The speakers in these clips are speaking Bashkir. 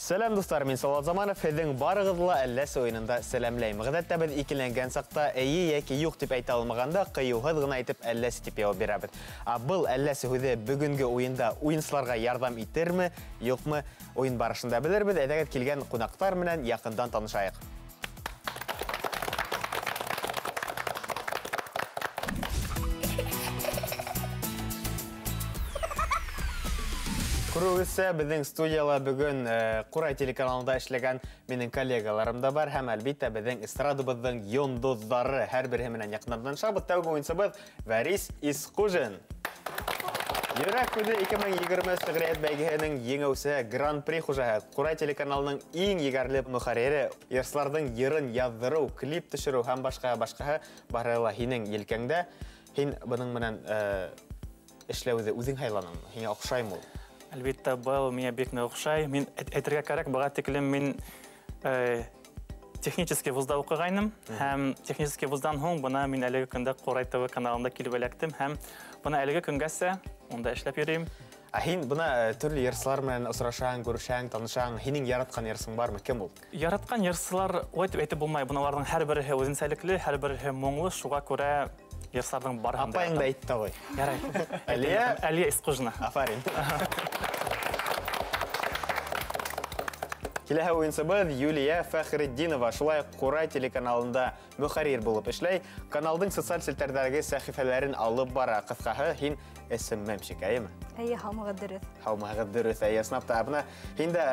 Сәләм, дуҫтар, мин Салават Заманов, һеҙҙең барығыҙҙы ла Әлләсе уйынында сәләмләйем. Ғәҙәттә беҙ икеләнгән саҡта эйе йәки юҡ тип әйтә алмағанда ҡыйыуһыҙ ғына итеп әлләсе тип яуап бирәбеҙ. Ә был әлләсе һүҙе бөгөнгө уйында уйынсыларға ярҙам итерме, юҡмы, уйын барышында белербеҙ. Әйҙәгеҙ, килгән ҡунаҡтар менән яҡындан танышайыҡ. Күреүегеҙсә, беҙҙең студияла бөгөн Ҡурай телеканалында эшләгән минең коллегаларым да бар һәм, әлбиттә, беҙҙең эстрадабыҙҙың йондоҙҙары һәр береһе менән яҡындан танышабыҙ. Тәүге уйынсыбыҙ Вәрис Исҡужин. Йөрәк һүҙе 2020 шиғриәт бәйгеһенең еңеүсеһе, гран-при хужаһы, Ҡурай телеканалының иң егәрле мөхәррире, йырсыларҙың йырын яҙҙырыу, клип төшөрөү һәм башҡаһы барыһы ла һинең елкәңдә. Һин бының менән эшләүҙе үҙең һайланыңмы? Һиңә оҡшаймы ул? Әлбиттә, был миңә бик ныҡ оҡшай. Мин әйтергә кәрәк, быға тиклем мин технический вузда уҡығайным. Һәм технический вуздан һуң бына мин әлеге көндә Ҡурай ТВ каналында килеп эләктем һәм бына әлеге көнгәсә унда эшләп йөрөйөм. Ә һин бына төрлө йырсылар менән осрашаң, күрешәң, танышаң. Һинең яратҡан йырсың бармы? Кем ул? Яратҡан йырсылар улай тип әйтеп булмай. Бына уларҙың һәр береһе үҙенсәлекле, һәр береһе моңло, шуға күрә йырсыларҙың барыһын да Апайың да әйтте ғой. Ярай. Әлиә? Әлиә Исҡужина. Афарин. Киләһе уйынсыбыҙ Юлия Фәхретдинова, шулай уҡ Ҡурай телеканалында мөхәррир булып эшләй. Каналдың социаль селтәрҙәге сәхифәләрен алып бара. Ҡыҫҡаһы, һин SMM-щик, әйеме? Эйе, һаумығыҙ дөрөҫ. Һаумығыҙ дөрөҫ, әйе, ысынлап та. Бына һин дә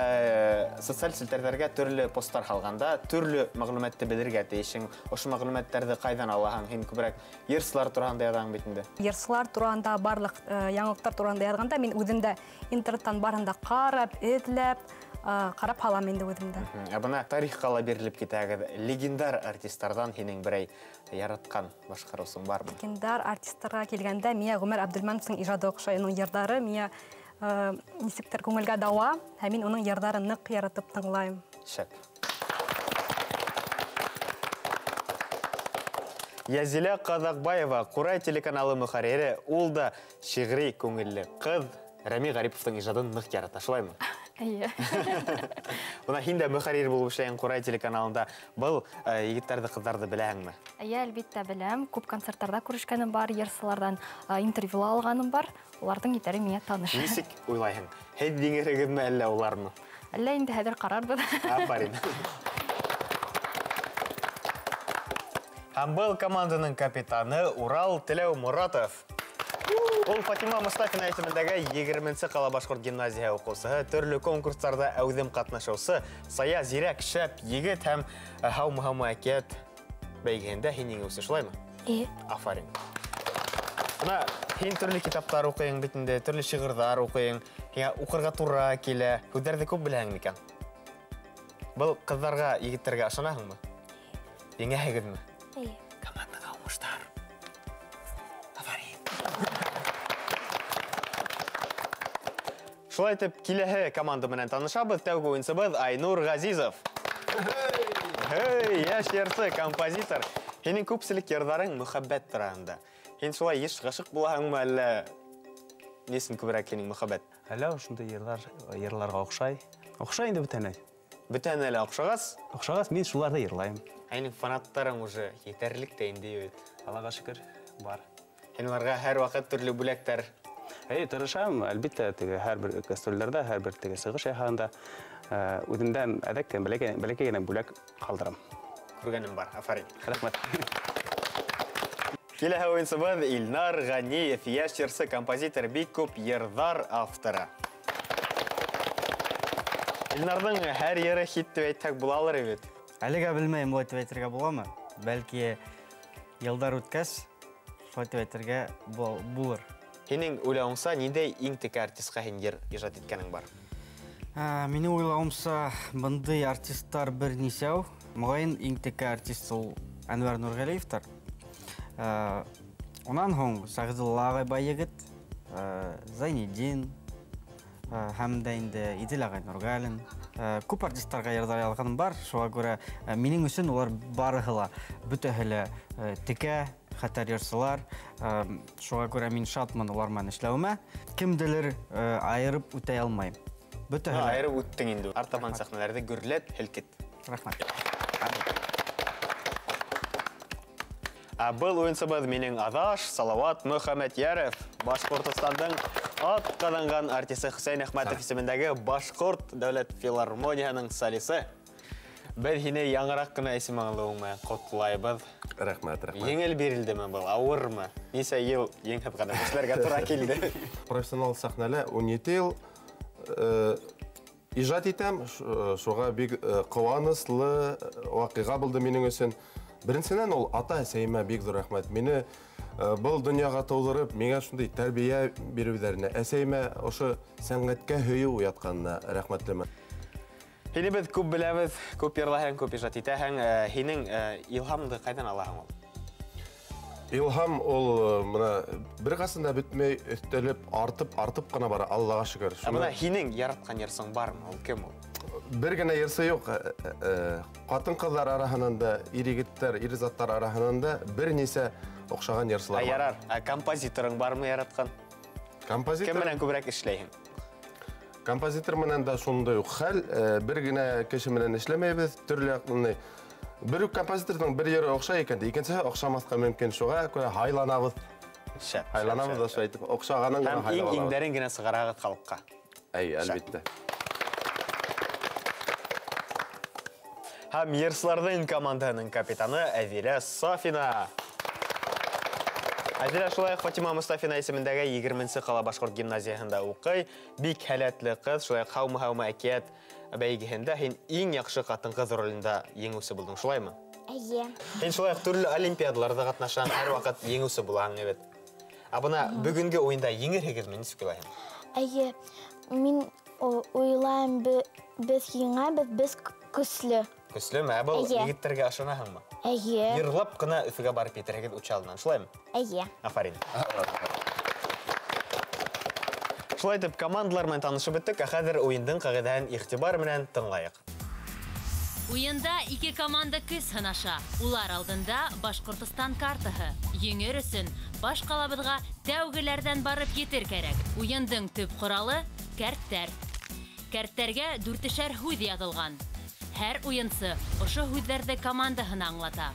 социаль селтәрҙәргә төрлө посттар һалғанда төрлө мәғлүмәтте белергә тейешһең. Ошо мәғлүмәттәрҙе ҡайҙан алаһың? Һин күберәк йырсылар тураһында яҙаһың бит инде. Йырсылар тураһында, барлыҡ яңылыҡтар тураһында яҙғанда мин үҙем дә интернеттан барыһын да ҡарап, эҙләп, ҡарап һалам инде үҙем дә. Ә бына тарихҡа ла бирелеп китәгеҙ. Легендар артистарҙан һинең берәй яратҡан башҡарыусың бармы? Легендар артистарға килгәндә миңә Ғүмәр Әбделмәновтың ижады оҡшай. Уның йырҙары миңә нисектер күңелгә дауа, һәм мин уның йырҙарын ныҡ яратып тыңлайым. Шәп. Язилә Ҡаҙаҡбаева, Ҡурай телеканалы мөхәррире, ул да шиғри күңелле ҡыҙ. Рәми Ғариповтың ижадын ныҡ ярата, шулаймы? Эйе. Бына һин дә мөхәррир булып эшләйһең Ҡурай телеканалында. Был егеттәрҙе, ҡыҙҙарҙы беләһеңме? Эйе, әлбиттә беләм. Күп концерттарҙа күрешкәнем бар, йырсыларҙан интервью алғаным бар. Уларҙың итәре миңә таныш. Нисек уйлайһың? Һеҙ еңерһегеҙме, әллә улармы? Әллә инде хәҙер ҡарарбыҙ. Афарин. Һәм был команданың капитаны Урал Теләүморатов. Ул Фатима Мостафина исемендәге 20-нсе ҡала башҡорт гимназияһы уҡыусыһы, төрлө конкурстарҙа әүҙем ҡатнашыусы, сая, зирәк, шәп егет һәм һаумы-һаумы әкиәт бәйгеһендә һин еңеүсе, шулаймы? Эйе. Афарин. Бына һин төрлө китаптар уҡыйың бит инде, төрлө шиғырҙар уҡыйың, һиңә уҡырға тура килә. Һүҙҙәрҙе күп беләһең микән? Был ҡыҙҙарға, егеттәргә ышанаһыңмы? Еңәһегеҙме? Эйе. Командаға уңыштар. Афарин. Шулай итеп, киләһе команда менән танышабыҙ. Тәүге уйынсыбыҙ Айнур Ғәзизов. Һей, йәш йырсы, композитор. Һинең күпселек йырҙарың мөхәббәт тураһында. Һин шулай йыш ғашиҡ булаһыңмы, әллә ни өсөн күберәк һинең мөхәббәт? Әллә ошондай йырҙар йырларға оҡшай. Оҡшай инде бөтәһенә. Бөтәһенә лә оҡшағас? Оҡшағас, мин шуларҙы йырлайым. Ә һинең фанаттарың уже етәрлек тә инде бит. Аллаға шөкөр, бар. Һин уларға һәр ваҡыт төрлө бүләктәр. Әйе, тырышам, әлбиттә, теге һәр бер гастролдәрҙә, һәр бер теге сығыш яһағанда, үҙемдән әҙәк бәләкәй генә бүләк ҡалдырам. Күргәнем бар, афарин. Рәхмәт. Киләһе уйынсыбыҙ Илнар Ғәниев, йәш йырсы, композитор, бик күп йырҙар авторы. Илнарҙың һәр йыры хит тип әйтһәк булалыр бит. Әлегә белмәйем, улай тип әйтергә буламы? Бәлки йылдар үткәс, шулай тип әйтергә булыр. Һинең уйлауыңса, ниндәй иң текә артистҡа һин йыр ижад иткәнең бар? Минең уйлауымса, бындай артисттар бер нисәү. Моғайын, иң текә артист ул Әнвәр Нурғәлиевтар. Унан һуң Сәғиҙулла ағай бай егет, Зайнетдин, һәм дә инде Иҙел ағай Нурғәлин. Күп артисттарға йырҙар яҙғаным бар, шуға күрә, минең өсөн улар барыһы ла, бөтәһе лә, текә, хәтәр йырсылар. Шуға күрә мин шатмын улар менән эшләүемә. Кемделер айырып үтә алмайым. Бөтәһе. Айырып үттең инде. Артабан сәхнәләрҙе гөрләт, һелкет. Рәхмәт. Ә был уйынсыбыҙ минең аҙаш Салауат Мөхәмәтйәров, Башҡортостандың ат ҡаҙанған артисы Хөсәйен Әхмәтов исемендәге Башҡорт дәүләт филармонияһының солисы. Беҙ һине яңыраҡ ҡына исем алыуың менән ҡотлайбыҙ. Рәхмәт, рәхмәт. Еңел бирелдеме был, ауырмы? Нисә йыл еңһеҙ ҡына эшләргә тура килде? Профессионал сәхнәлә 17 йыл ижад итәм, шуға бик ҡыуаныслы ваҡиға булды минең өсөн. Беренсенән ул ата-әсәйемә бик ҙур рәхмәт. Мине был донъяға тыуҙырып, миңә шундай тәрбиә биреүҙәренә, әсәйемә ошо сәнғәткә һөйөү уятҡанына рәхмәтлемен. Һине беҙ күп беләбеҙ, күп йырлаһаң, күп ижад итәһең. Һинең илһамды ҡайҙан алаһың ул? Илһам ул бына бер ҡасан да бөтмәй, өҫтәлеп, артып, артып ҡына бара, Аллаға шөкөр. Ә бына һинең яратҡан йырсың бармы? Ул кем ул? Бер генә йырсы юҡ. Ҡатын-ҡыҙҙар араһынан да, ир-егеттәр, ир-заттар араһынан да бер нисә оҡшаған йырсылар бар. Ярар. Ә композиторың бармы яратҡан? Композитор? Кем менән күберәк эшләйһең? Композитор менән дә шундай уҡ хәл. Бер генә кеше менән эшләмәйбеҙ. Төрлө яҡлы. Бер үк композиторҙың бер йыры оҡшай икән, икенсеһе оҡшамаҫҡа мөмкин. Шуға күрә һайланабыҙ. Шәп, Һайланабыҙ да шулай итеп, оҡшағанын ғына Һәм иң һайлап алабыҙ. иңдәрен генә сығарағыҙ халыҡҡа. Әй, әлбиттә. Һәм йырсыларҙың командаһының капитаны Әҙилә Сафина. Әҙилә шулай уҡ Фатима Мостафина исемендәге 20-нсе ҡала башҡорт гимназияһында уҡый. Бик һәләтле ҡыҙ, шулай уҡ Һаумы-һаумы әкиәт бәйгеһендә һин иң яҡшы ҡатын-ҡыҙ ролендә еңеүсе булдың, шулаймы? Эйе. Һин шулай уҡ төрлө олимпиадаларҙа ҡатнашаң, һәр ваҡыт еңеүсе булаһың, бит. Ә бына бөгөнгө уйында еңерһегеҙме, нисек уйлайһың? Эйе, мин уйлайым, беҙ еңәбеҙ, беҙ көслө. Көслөмө? Ә был Эйе. егеттәргә ышанаһыңмы? Эйе. Йырлап ҡына Өфөгә барып етерһегеҙ Учалынан, шулаймы? Эйе. Афарин. Шулай итеп, командалар менән танышып бөттөк, ә хәҙер уйындың ҡағиҙәһен иғтибар менән тыңлайыҡ. Уйында ике команда көс һынаша. Улар алдында Башҡортостан картаһы. Еңер өсөн баш ҡалабыҙға тәүгеләрҙән барып етер кәрәк. Уйындың төп ҡоралы кәрттәр. Кәрттәргә дүртешәр һүҙ яҙылған. Һәр уйынсы ошо һүҙҙәрҙе командаһына аңлата.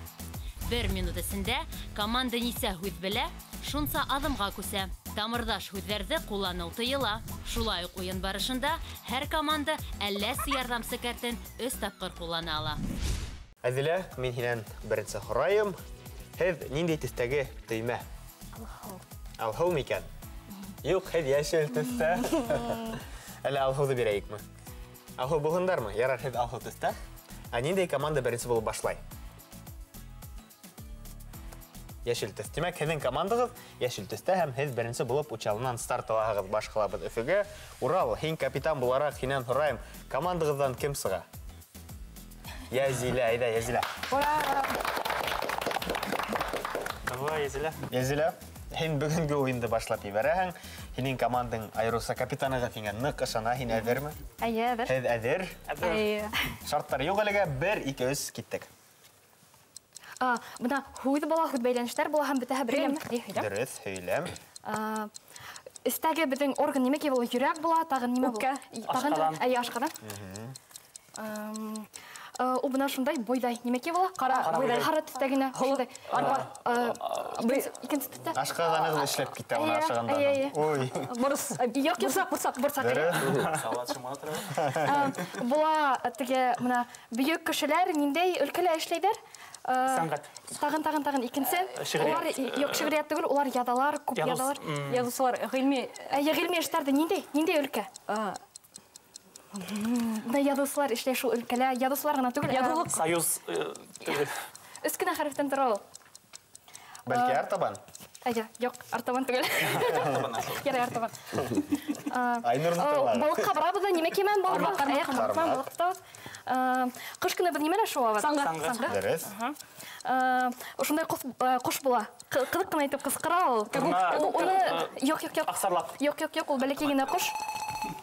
Бер минут эсендә команда нисә һүҙ белә, шунса аҙымға күсә. Тамырҙаш һүҙҙәрҙе ҡулланыу тыйыла. Шулай уҡ уйын барышында һәр команда әлләсе ярҙамсы кәртен өс тапҡыр ҡуллана ала. Әҙилә, мин һинән беренсе һорайым. Һеҙ ниндәй төҫтәге төймә? Алһыу. Алһыу микән? Юҡ, һеҙ йәшел төҫтә. Әллә алһыуҙы бирәйекме? Алһыу булһындармы? Ярар, һеҙ алһыу төҫтә. Ә ниндәй команда беренсе булып башлай? Йәшел төҫ. Тимәк, һеҙҙең командағыҙ йәшел төҫтә һәм һеҙ беренсе булып Учалынан старт алаһығыҙ баш ҡалабыҙ Өфөгә. Урал, һин капитан булараҡ һинән һорайым, командағыҙҙан кем сыға? Язилә, әйҙә, Язилә. Ура! Давай, Язилә. Язилә, һин бөгөнгө уйынды башлап ебәрәһең. Һинең командаң айырыуса капитанығыҙ һиңә ныҡ ышана. Һин әҙерме? Әйе, әҙер. Һеҙ әҙер? Әҙер. Әйе. Шарттар юҡ әлегә. 1, 2, 3, киттек. Бына һүҙ була, һүҙ бәйләнештәр була һәм бөтәһе бергә. Һөйләм. Әйе, һөйләм. Дөрөҫ, һөйләм. Өҫтәге беҙҙең орган нимә ки була? Йөрәк була, тағын нимә була? Үпкә. Тағын, Ашҡаҙан. әйе, ашҡаҙан. Ул бына шундай бойҙай нимә ки була? Ҡара Ҡара бойҙай. бойҙай. Ҡара төҫтәгенә. Һоло. Шундай. Арба. Икенсе төҫтә. Ашҡаҙанығыҙ эшләп китә, уны Әйе, ашағандан әйе, һуң. әйе. Ой. Борос. Юҡ, юҡ, Бурсаҡ, бурсаҡ. Дөрөҫ. Салат шымала тора. Була теге бына бөйөк кешеләр ниндәй өлкәлә эшләйҙәр? Сәнғәт. Тағын, тағын, тағын. Икенсе. Шиғриәт. Улар юҡ, шиғриәт түгел, улар яҙалар, күп Яҙыус, яҙалар. Яҙыусылар, ғилми. Әйе, ғилми эштәрҙе ниндәй? Ниндәй өлкә? Бына яҙыусылар эшләй шул өлкәлә. Яҙыусылар ғына түгел, Яҙыулыҡ. Союз түгел. Өс кенә хәрефтән тора ул. Бәлки артабан? Әйе, юҡ, артабан түгел. Ярай, артабан. Айнурҙы тыңлағыҙ. Балыҡҡа барабыҙ ҙа, нимә кимән балыҡ? Ҡармаҡ. Әйе, ҡармаҡ менән балыҡ тотабыҙ. Ҡыш көнө беҙ нимәлә шыуабыҙ? Саңғы. Саңғы. Саңғы. Дөрөҫ. Ошондай ҡош була. Ҡыҙыҡ ҡына итеп ҡысҡыра ул. Торна. Уны юҡ, юҡ, юҡ. Аҡсарлаҡ. Юҡ, юҡ, юҡ, ул бәләкәй генә ҡош.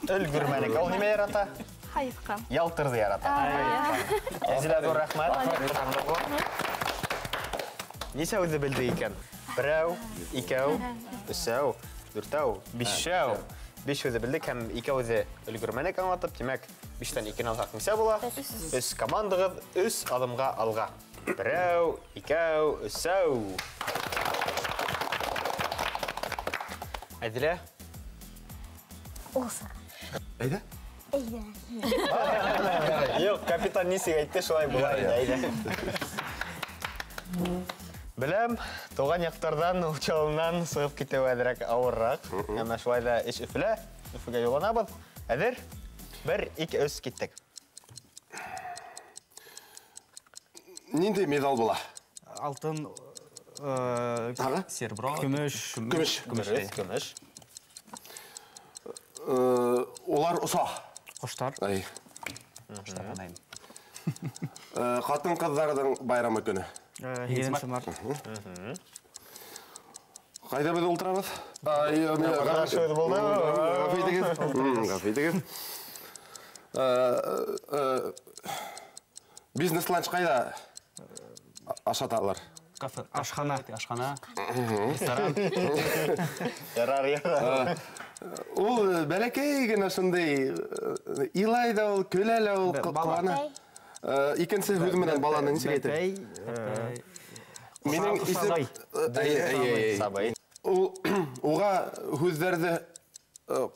Өлгөрмәнек. Ул нимә ярата? Һайыҫҡан. Ялтырҙы ярата. Әзилә, ҙур рәхмәт. Нисә үҙе белде икән? Берәү, икәү, өсәү, дүртәү, бишәү, 5 һүҙҙе белдек һәм икәүҙе өлгөрмәнек аңлатып, тимәк, 5-тән 2-не алһаҡ нисә була? 3. Командағыҙ 3 аҙымға алға. 1, 2, 3. Әҙилә? Улса. Әйҙә? Әйҙә. Юҡ, капитан нисек әйтте, шулай була инде, әйҙә. Беләм, туған яҡтарҙан, Учалынан сығып китеү әҙерәк ауырыраҡ. Әммә шулай ҙа эш Өфөлә, Өфөгә юлланабыҙ. Әҙер? 1, 2, 3, киттек. Ниндәй медаль була? Алтын, серебро, көмөш. Көмөш. Көмөш. Көмөш. Улар оса. Ҡоштар. Ай. Ҡоштар һанайым. Ҡатын-ҡыҙҙарҙың байрамы көнө. 7 март. Ҡайҙа беҙ ултырабыҙ? Ғәфү итегеҙ. Ғәфү итегеҙ. Бизнес-ланч ҡайҙа ашаталар? Кафе. Ашхана. Ашхана. Ресторан. Ярар, ярар. Ул бәләкәй генә шундай илай ҙа ул, көлә лә ул, ҡыуана. Икенсе һүҙ менән баланы нисек әйтер? Минең исем Сабый. Ул уға һүҙҙәрҙе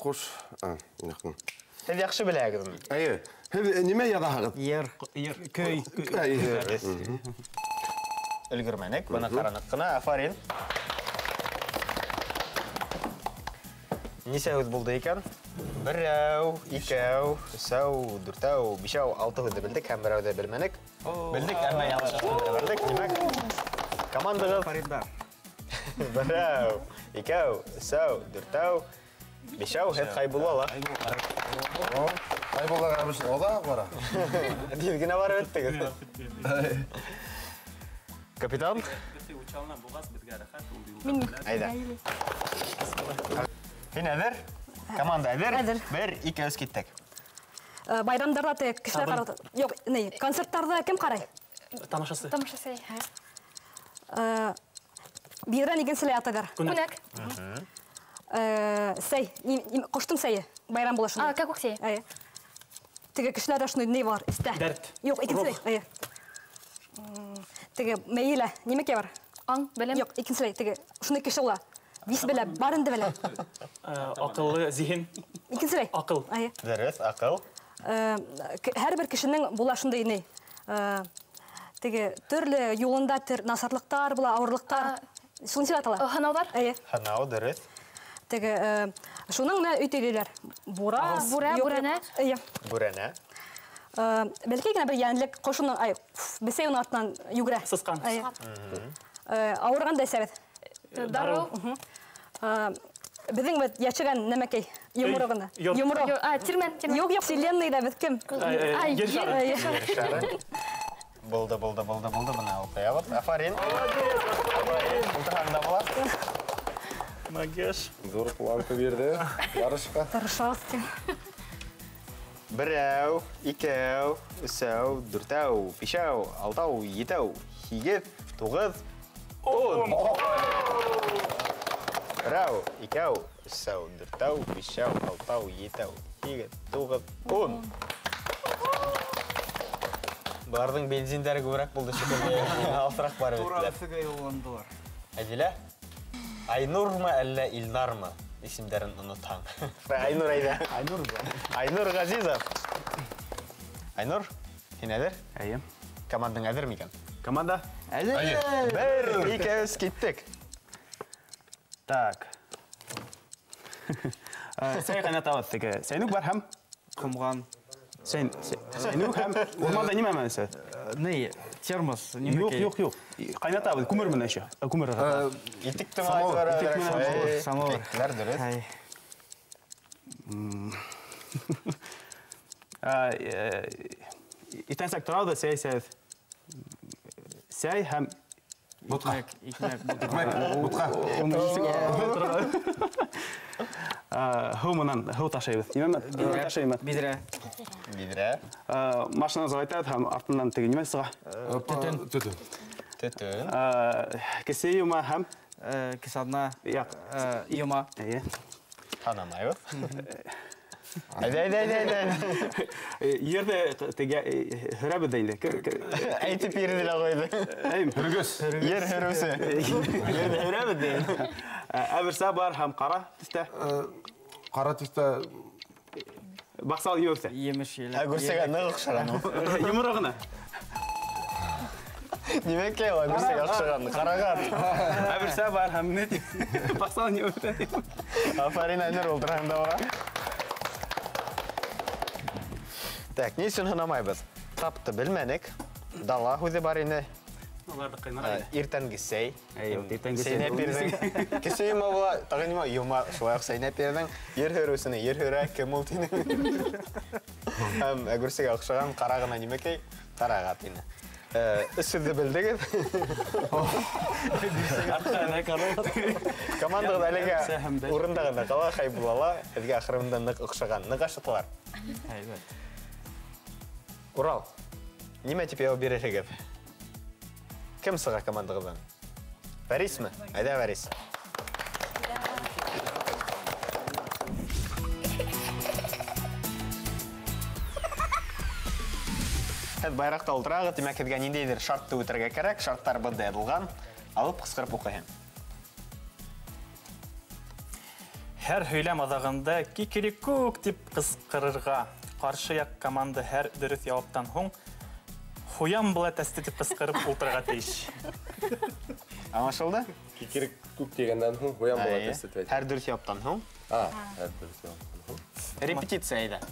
ҡуш. Һеҙ яҡшы беләһегеҙме? Эйе. Һеҙ нимә яҙаһығыҙ? Йыр, көй. Өлгөрмәнек, бына ҡараныҡ ҡына. Афарин. Нисә һүҙ булды икән? 1, 2, 3, 4, 5, 6 һүҙҙе белдек һәм берәүҙе белмәнек. Белдек, әммә ялыш белдек. Тимәк, командағыҙ Фариддар. 1, 2, 3, 4, 5, һеҙ Хәйбулла ла. Хәйбуллаға обычно оҙаҡ бара. Тиҙ генә барып еттегеҙ. Капитан? Әйҙә. Һин әҙер? Команда әҙер? Әҙер. 1, 2, 3, киттек. Байрамдарҙа кешеләр ҡарай. Юҡ, ни, концерттарҙа кем ҡарай? Тамашасы. Тамашасы. Биҙрән икенселәй атайҙар. Күнәк. Сәй, ҡоштоң сәйе. Байрам була шунда. Кәкүк сәйе. Эйе. Теге кешеләрҙә шундай ни бар, өҫтә. Дәрт. Юҡ, икенселәй. Эйе. Теге мейелә, нимәкәй бар? Аң, белем. Юҡ, икенселәй, теге шундай кеше була. Вис белә, барын да белә. Аҡыллы зиһен. Икенселәй. Аҡыл. Эйе. Дөрөҫ, аҡыл. Һәр бер кешенең була шундай ни. Теге төрлө юлында насарлыҡтар була, ауырлыҡтар. Шуны нисек атала? Һынауҙар. Эйе. Һынау, дөрөҫ. Теге шуның менән өй төйләйләр. Бура, Бура, бүрәнә. Эйе. Бүрәнә. Бәләкәй генә бер йәнлек ҡошоноң, ай, бесәй уның артынан йүгерә. Сысҡан. Эйе. Ауырғанда эсәбеҙ. Дарыу. Беҙҙең бит йәшәгән нәмәкәй, йоморо ғына. Йоморо. Тирмән, тирмән. Юҡ, юҡ, вселенныйҙа беҙ кем? Ер шары. Ер шары. Булды, булды, булды, булды. Бына уҡыябыҙ. Афарин. Афарин. Ултырһаң да була. Магеш. Ҙур планка бирҙе ярышҡа. Тырышабыҙ тим. 1, 2, 3, 4, 5, 6, 7, 8, 9, 10. 1, 2, 3, 4, 5, 6, 7, 8, 9, 10. Быларҙың бензиндәре күберәк булды шикелле. Алыҫыраҡ барып Тура еттеләр. Өфөгә юлландылар. Әдилә, Айнурмы әллә Илнармы? Исемдәрен онотһаң. Айнур әйҙә. Айнур. Айнур Ғәзизов. Айнур, һин әҙер? Эйе. Командаң әҙер микән? Команда? Әҙер. 1, 2, 3, киттек. Так. Сәй ҡайнатабыҙ теге. Сәйнүк бар һәм Ҡомған. Сәйнүк һәм урманда нимә менән сәй? Ни, термос, Юҡ, нимәкәй? юҡ, юҡ. Ҡайнатабыҙ, күмер менән еще. Күмер. Итек тә бар. Итек менән самовар. Киттеләр, дөрөҫ. Иртәнсәк торабыҙ, сәй эсәбеҙ. Сәй һәм Бутҡа. Икмәк, Икмәк, бутҡа. Һыу менән, һыу ташыйбыҙ. Нимә менән ташыйбыҙ? Биҙрә. Биҙрә. Машина завайтабыҙ һәм артынан теге нимә сыға? Төтөн. Төтөн. Төтөн. Кесе йома һәм Кесадна. Яҡ. Йома. Эйе. Һанамайбыҙ. Әйҙә, әйҙә, әйҙә. Ерҙе һөрәбеҙ ҙә инде. Әйтеп ерҙе лә ҡуйҙы. Һөргөс. Ер һөрөүсе. Ерҙе һөрәбеҙ ҙә. Әберсә бар һәм ҡара төҫтә. Ҡара төҫтә. Баҡсал йөрсә. Емеш еләк. Әгүрсәгә ныҡ оҡшаған ул. Йомро ғына. Нимәкәй ул әгүрсәгә оҡшаған? Ҡарағат. Әберсә бар һәм ни тип? Баҡсал йөрсә тип. Афарин, Айнур, ултыраһың да була. Так, ни өсөн һанамайбыҙ? Тапты белмәнек. Дала һүҙе бар ине. Уларҙы ҡыйнар. Иртәнге сәй. Иртәнге сәй. Сәйнәп бирҙең. Кесе йома була, тағы нимә? Йома, шулай уҡ сәйнәп бирҙең. Ер һөрөүсене ер һөрә, кем ул тинең? Һәм әгүрсәгә оҡшаған ҡара ғына нимәкәй? Ҡарағат ине. Өс һүҙҙе белдегеҙ. Командағыҙ әлегә урында ғына ҡала, Хәйбулла ла һеҙгә ахырында ныҡ оҡшаған. Ныҡ ашыҡтылар. Һәйбәт. Урал, нимә тип яуап бирерһегеҙ? Кем сыға командағыҙҙан? Вәрисме? Әйҙә, Вәрис. Һеҙ байраҡта ултырағыҙ, тимәк, һеҙгә ниндәйҙер шартты үтергә кәрәк. Шарттар бында яҙылған. Алып ҡысҡырып уҡыйһың. Һәр һөйләм аҙағында кикерикүк тип ҡысҡырырға. Ҡаршы яҡ команда һәр дөрөҫ яуаптан һуң хуям була тәсте тип ҡысҡырып ултырырға тейеш. Аңлашылды? Кикерикүк тигәндән һуң хуям була тәсте тип әйтә. Һәр дөрөҫ яуаптан һуң. Һәр дөрөҫ яуаптан һуң. Репетиция әйҙә.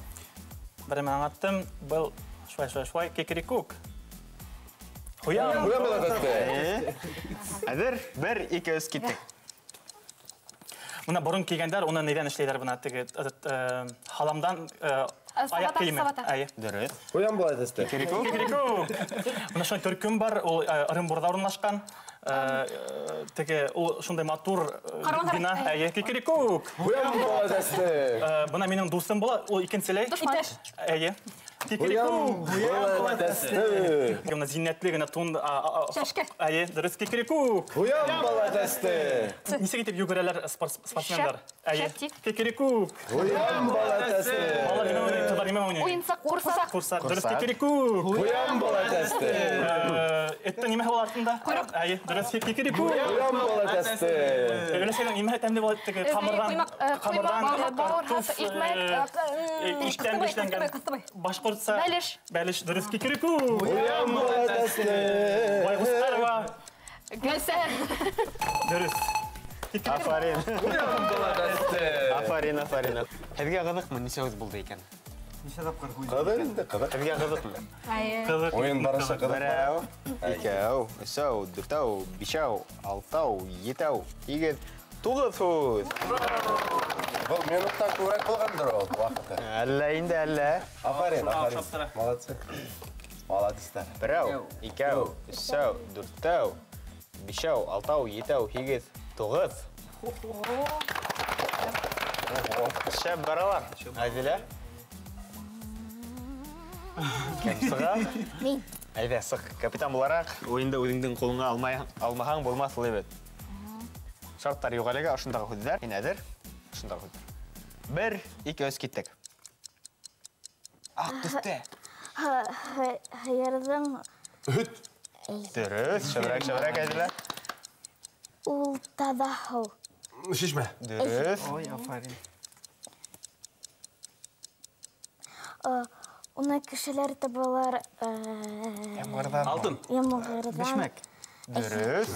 Бер мин аңлаттым, был шулай, шулай, шулай, кикерикүк. Хуям була тәсте. Әҙер, 1, 2, 3 киттек. Бына борон килгәндәр, уны нейҙән эшләйҙәр бына теге һаламдан аяҡ кейеме. Әйе. Дөрөҫ. Ҡуян була тәсте. Кикерикүк. Кикерикүк. Бына шундай төркөм бар, ул Ырымбурҙа урынлашҡан. Теге ул шундай матур бина. Әйе, кикерикүк. Ҡуян була тәсте. Бына минең дуҫым була, ул икенселәй. Иптәш. Әйе. Кикерикүк. Ҡуян була тәсте. Бына зиннәтле генә тун. Шәшкә. Әйе, дөрөҫ, кикерикүк. Ҡуян була тәсте. Нисек итеп йүгерәләр спортсмендар? Әйе. Шәп. Кикерикүк. Ҡуян була тәсте. Балалар нимә уйнай? Ҡыҙҙар нимә уйнай? Уйынсыҡ, ҡурсаҡ. Ҡурсаҡ. Дөрөҫ, кикерикүк. Ҡуян була тәсте. Эттең нимәһе була артында? Ҡойроҡ. Әйе, дөрөҫ, кикерикүк. Ҡуян була тәсте. Өләсәйҙең нимәһе тәмле була теге ҡамырҙан? Ҡамырҙан, Бауырһаҡ, икмәк, иштән эшләнгән. Башҡортса. Бәлеш. Бәлеш, дөрөҫ, кикерикүк. Ҡуян була тәсте. Байғустарова. Гөлсән. Дөрөҫ. Афарин. Ҡуян була тәсте. Афарин, афарин. Һеҙгә ҡыҙыҡмы, нисә һүҙ булды икән? Нисә тапҡыр һүҙ? Ҡыҙыҡ инде, ҡыҙыҡ. Һеҙгә ҡыҙыҡмы? Әйе. Ҡыҙыҡ. Уйын барышы ҡыҙыҡ. Берәү, икәү, өсәү, дүртәү, бишәү, алтау, етәү, һигеҙ, туғыҙ һүҙ. Был минуттан күберәк булғандыр ул ваҡыты. Әллә инде, әллә. Афарин, афарин. Молодцы. Молодецтар. Берәү, икәү, өсәү, дүртәү, бишәү, алтау, етәү, һигеҙ, туғыҙ. Шәп баралар. Әҙилә. Кем сыға? Мин. Әйҙә, сыҡ. Капитан булараҡ, уйынды үҙеңдең ҡулыңа алмаһаң булмаҫ ул бит. Шарттар юҡ әлегә, ошондағы һүҙҙәр. Һин әҙер? Ошондағы һүҙҙәр. 1, 2, 3 киттек. Аҡ төҫтә. Һыйырҙың һөт. Дөрөҫ, шәберәк, шәберәк, Әҙилә. Ул таҙа һыу. Шишмә. Дөрөҫ. Ой, афарин. Уны кешеләр табалар. Ямғырҙан. Алтын. Ямғырҙан. Бешмәк. Дөрөҫ.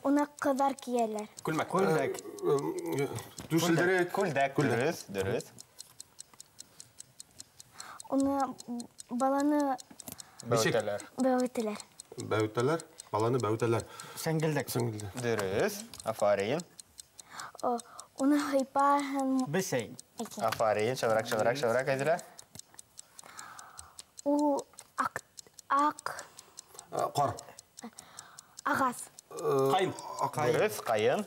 Уны ҡыҙҙар кейәләр. Күлмәк. Күлдәк. Түшелдерек. Күлдәк. Дөрөҫ, дөрөҫ. Уны баланы бәүтәләр. Бәүтәләр. Бәүтәләр. Баланы бәүтәләр. Сәңгелдәк. Сәңгелдәк. Дөрөҫ. Афарин. Уны һыйпаһын. Бесәй. Афарин. Шәберәк, шәберәк, шәберәк, Әҙилә. Ул аҡ. Ҡар. Ағас. Ҡайын. Дөрөҫ, ҡайын.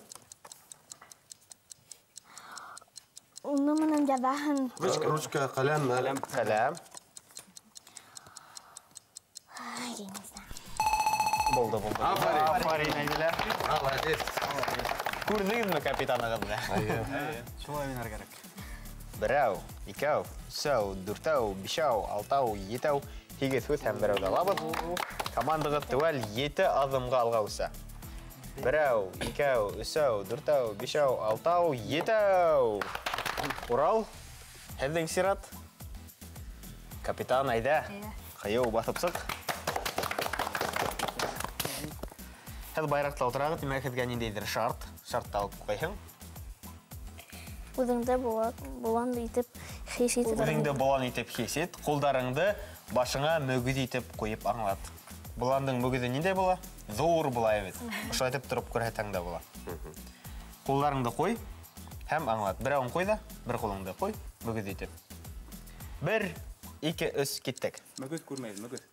Уны менән яҙаһын. Ручка, ручка, ҡәләм. Ҡәләм. Булды, булды. Афарин. Афарин, Әҙилә. Молодец. Күрҙегеҙме капитанығыҙҙы? Шулай уйнар кәрәк. Берәү, икәү, өсәү, дүртәү, бишәү, алтау, етәү, һигеҙ һүҙ һәм берәүҙе алабыҙ. Командағыҙ теүәл 7 аҙымға алға үҫә. Берәү, икәү, өсәү, дүртәү, бишәү, алтау, етәү. Урал, һеҙҙең сират. Капитан, әйҙә. Ҡыйыу баҫып сыҡ. Һеҙ байраҡта ултырағыҙ, тимәк, һеҙгә ниндәйҙер шарт, шартты алып ҡуйһың. Үҙеңде болан итеп хис итеп. Үҙеңде болан итеп хис ит, ҡулдарыңды башыңа мөгөҙ итеп ҡуйып аңлат. Боландың мөгөҙө ниндәй була? Ҙур була бит. Ошолай итеп тороп күрһәтәң дә була. Ҡулдарыңды ҡуй һәм аңлат. Берәүен ҡуй ҙа, бер ҡулыңды ҡуй, мөгөҙ итеп. 1, 2, 3, киттек. Мөгөҙ күрмәйҙ, мөгөҙ.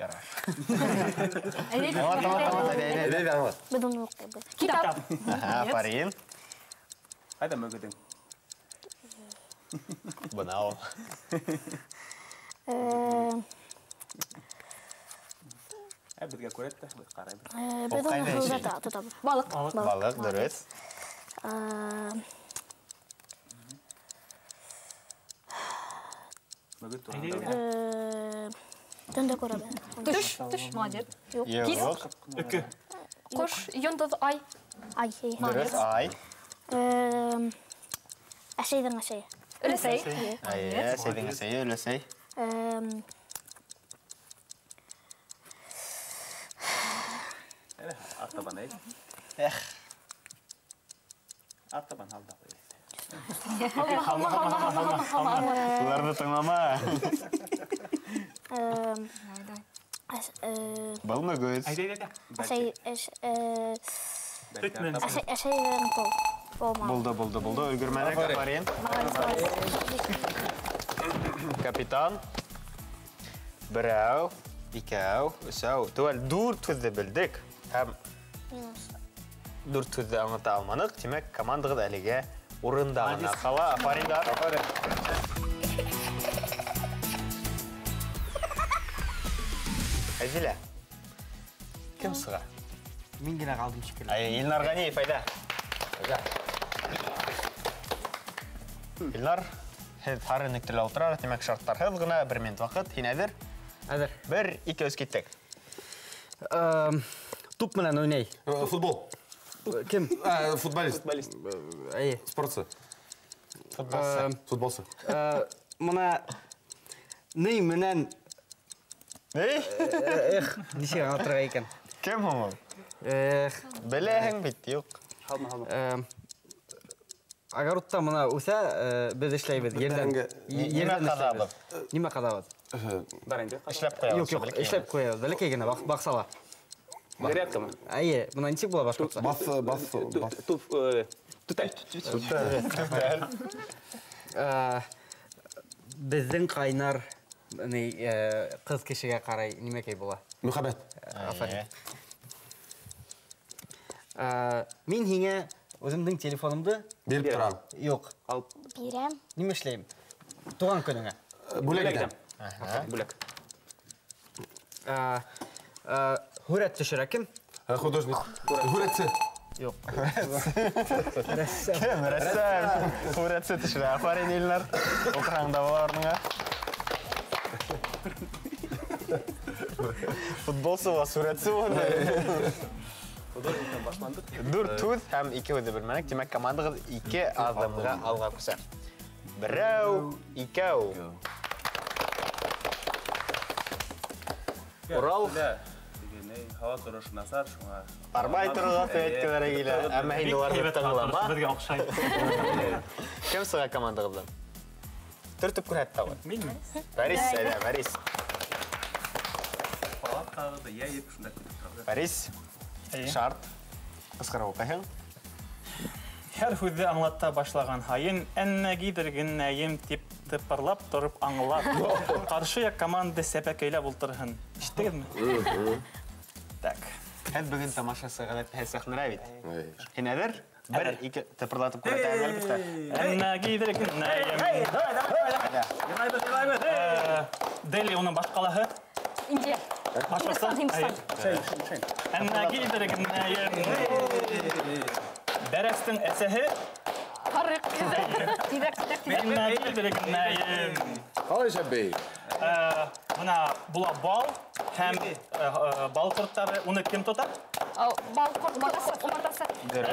Ярар. Аңлат, аңлат, аңлат, әйҙә, әйҙә, аңлат. Беҙ уны уҡыйбыҙ. Китап. Афарин. Ҡайҙа мөгөҙөң? Бына ул. Беҙгә күрәт тә, беҙ ҡарайбыҙ. Беҙ уны һыуҙа тотабыҙ. Балыҡ. Балыҡ, дөрөҫ. Мөгөҙ тураһында. Төндә күрәбеҙ. Төш, төш, молодец. Юҡ. Юҡ. Өкө. Ҡош, йондоҙ, ай. Ай. Дөрөҫ, ай. Әсәйҙең әсәйе. Өләсәй. Әйе, әсәйҙең әсәйе, өләсәй. Артабан әйт. Эх. Артабан алда ҡуй. Алма, алма, алма, алма, алма. Уларҙы тыңлама. Был мөгөҙ. Әйҙә, әйҙә. Әсәй, әсәйҙең ҡул. Булды, булды, булды. Өлгөрмәнек, афарин. Капитан. Берәү, икәү, өсәү. Теүәл 4 һүҙҙе белдек. Һәм 4 һүҙҙе аңлата алманыҡ. Тимәк, командағыҙ әлегә урында ғына ҡала. Афариндар. Афарин. Әзилә, кем сыға? Мин генә ҡалдым шикелле. Ай, Илнар Ғәниев, әйҙә. Илнар, һеҙ һары нөктәлә ултырағыҙ, тимәк, шарттарһыҙ ғына 1 минут ваҡыт. Һин әҙер? Әҙер. 1, 2, 3, киттек. Туп менән уйнай. Футбол. Кем? Футболист. Футболист. Әйе. Спортсы. Футболсы. Футболсы. Мына ни менән Эй? Эх, нисек аңлатырға икән? Кем һуң ул? Эх. Беләһең бит, юҡ. Һалма, һалма. Огородта мына үҫә, беҙ эшләйбеҙ. Ерҙән. Нимә ҡаҙабыҙ? Нимә ҡаҙабыҙ? Бар инде. Эшләп ҡуябыҙ. Юҡ, юҡ, эшләп ҡуябыҙ. Бәләкәй генә баҡсала. Грядкамы? Әйе, бына нисек була башҡортса? Баҫ, баҫ, баҫ. Туп, түтәл. Түтәл. Беҙҙең ҡайнар ҡыҙ кешегә ҡарай нимәкәй була? Мөхәббәт. Афарин. Мин һиңә үҙемдең телефонымды биреп торам. Юҡ. Алып. Бирәм. Нимә эшләйем? Тыуған көнөңә. Бүләк итәм. Бүләк. Һүрәт төшөрә кем? Художник. Һүрәтсе. Юҡ. Рәссам. Кем? Рәссам. Һүрәтсе төшөрә. Афарин, Илнар. Ултырһаң да була урыныңа. Футболсы була, сүрәтсе була. Художниктан башландыҡ. 4 һүҙ һәм 2 һүҙҙе белмәнек. Тимәк, командағыҙ 2 аҙымға алға күсә. Берәү, икәү. Урал. Һауа торошо насар, шуңа. Бармай торорға әйткеләре килә. Әммә һин уларҙы тыңлама. Беҙгә оҡшай. Кем сыға командағыҙҙан? Төртөп күрһәт тағы. Минме? Борис, әйҙә, Борис. Палаткағыҙҙы йәйеп шунда көтөп торабыҙ. Борис, шарт. Ҡысҡырып уҡыйһың. Һәр һүҙҙе аңлата башлаған һайын, әннәгиҙер генәйем тип тыпырлап тороп аңлат. Ҡаршы яҡ команда сәпәкәйләп ултырһын. Ишеттегеҙме? Так. Һеҙ бөгөн тамашасы ғәҙәттә сәхнәлә бит. Һин әҙер? 1, 2, тыпырлатып күрһәтәһең, әлбиттә. Әннәгиҙер генәйем. Давай, давай, давай. Дели уның баш ҡалаһы. Индия. Башҡортостан. Һиндстан. Әннәгидергенәйем. Бәрәстең әсәһе. Һарыҡ. Тиҙерәк, тиҙерәк, тиҙерәк. Әннәгидергенәйем. Ҡалай шәп. Бына була бал һәм бал ҡорттары. Уны кем тота? Бал ҡорт умартасы.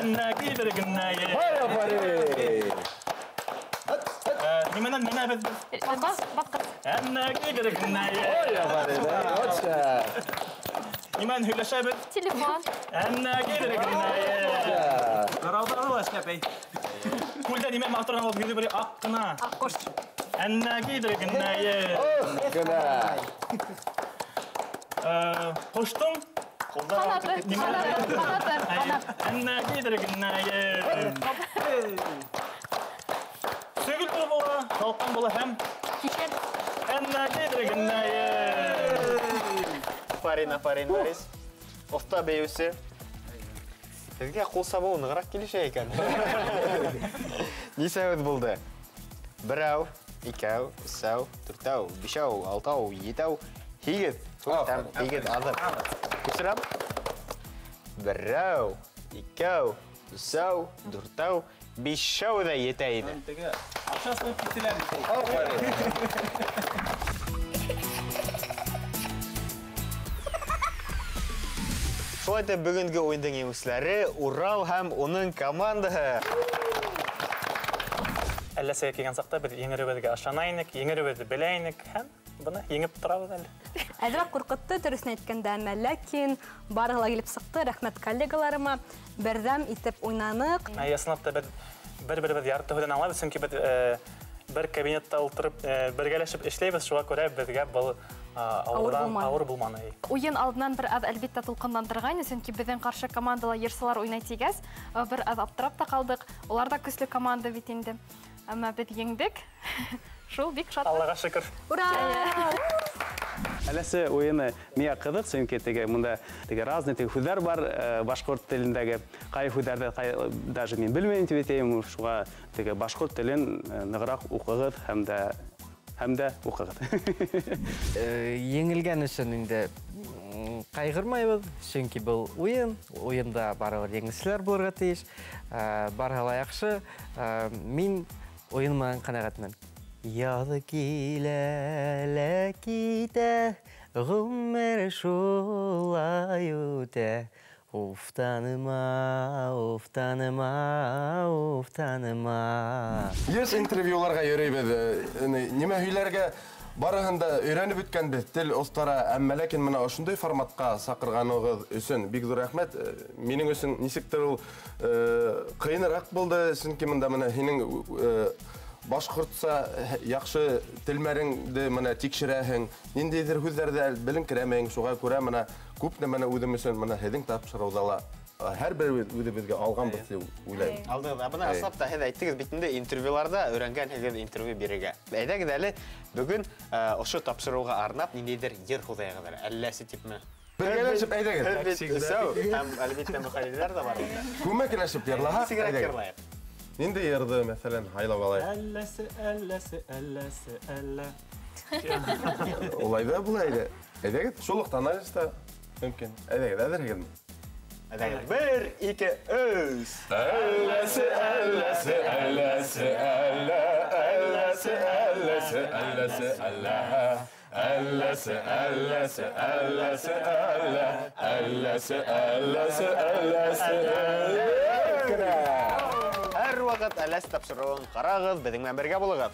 Әннәгидергенәйем. Нимәнән менәбеҙ беҙ? Батҡыр. Әннәгидергенәйем. Нимәнән һөйләшәбеҙ? Телефон. Әннәгидергенәйем. Ҡарауҙары ла шәп. Күлдә нимә матурған булып йөҙө бер аҡ ҡына. Аҡҡош. Әннәгидергенәйем. Ҡоштоң Ҡанаты, ҡанаты, ҡанаты, ҡанат. Әннәгидергенәйем. Сөгөлдөр була, һалҡын була һәм Кишер. Әннәгидергенәйем. Афарин, афарин, Борис. Оҫта бейеүсе. Һеҙгә ҡул сабыу нығыраҡ килешә икән. Нисә һүҙ булды? Берәү, икәү, өсәү, дүртәү, бишәү, алтау, етәү, һигеҙ. Һәм һигеҙ аҙым. Күсерәм. Берәү, икәү, өсәү, дүртәү, бишәү ҙә етә ине. Аҡса сығып киттеләр. Шулай итеп, бөгөнгө уйындың еңеүселәре Урал һәм уның командаһы. Әлләсәгә килгән саҡта беҙ еңеребеҙгә ышана инек, еңеребеҙҙе белә инек һәм бына еңеп торабыҙ әле. Әҙерәк ҡурҡытты, дөрөҫөн әйткәндә, әммә ләкин барыһы ла килеп сыҡты. Рәхмәт коллегаларыма, берҙәм итеп уйнаныҡ. Әй, ысынлап та беҙ бер-беребеҙ ярты һүҙҙән аңлайбыҙ, сөнки беҙ бер кабинетта ултырып бергәләшеп эшләйбеҙ, шуға күрә беҙгә был ауыр булманы. Уйын алдынан бер аҙ әлбиттә тулҡынландырғайны, сөнки беҙҙең ҡаршы командала йырсылар уйнай тигәс, бер аҙ аптырап та ҡалдыҡ. Улар да көслө команда бит инде. Әммә беҙ еңдек. Шул бик шатлыҡ. Аллаға шөкөр. Ура! Әләсе уйыны миңә ҡыҙыҡ, сөнки теге мында теге разный теге һүҙҙәр бар, башҡорт телендәге ҡай һүҙҙәрҙе даже мин белмәйем тип әйтәйем, шуға теге башҡорт телен нығыраҡ уҡығыҙ һәм дә уҡығыҙ. Еңелгән өсөн инде ҡайғырмайбыҙ, сөнки был уйын, уйында барыбер еңеүселәр булырға тейеш, барыһы ла яҡшы. Мин уйын менән ҡәнәғәтмен. Яҙ килә лә китә, ғүмер шулай үтә. Уф, таныма, уф, таныма, уф, таныма. Йыш интервьюларға йөрөйбөҙ. Нимә һөйләргә барыһын да өйрәнеп бөткәнбеҙ, тел оҫтара, әммә ләкин бына ошондай форматҡа саҡырғанығыҙ өсөн бик ҙур рәхмәт. Минең өсөн нисектер ул ҡыйыныраҡ булды, сөнки бында бына һинең башҡортса яҡшы телмәреңде бына тикшерәһең, ниндәйҙер һүҙҙәрҙе белеңкерәмәйһең, шуға күрә бына күп нәмәне үҙем өсөн бына һеҙҙең тапшырыуҙа ла һәр беребеҙ үҙебеҙгә алғанбыҙ тип уйлайым. Алдығыҙ. Ә бына ысынлап та һеҙ әйттегеҙ бит инде, интервьюларҙа өйрәнгәнһегеҙ интервью бирергә. Әйҙәгеҙ әле бөгөн ошо тапшырыуға арнап ниндәйҙер йыр һуҙайығыҙ әле. Әлләсе типме? Бергәләшеп әйҙәгеҙ. Һәм әлбиттә мөхәррирләр ҙә бар унда. Күмәкләшеп йырлаһаҡ, Нисегерәк әйҙәгеҙ. йырлайыҡ? Ниндәй йырҙы, мәҫәлән, һайлап алайыҡ? Әлләсе, әлләсе, әлләсе, әллә. Улай ҙа була әле. Әйҙәгеҙ, шул уҡ тональностьта мөмкин. Әйҙәгеҙ, әҙерһегеҙме? Әйҙәгеҙ. 1, 2, 3. Әлләсе, әлләсе, әлләсе, әллә, әлләсе, әлләсе, әлләсе, әллә. Әлләсе, әлләсе, әлләсе, әллә, әлләсе, әлләсе, әлләсе, әллә. Һәр ваҡыт Әлләсе тапшырыуын ҡарағыҙ, беҙҙең менән бергә булығыҙ.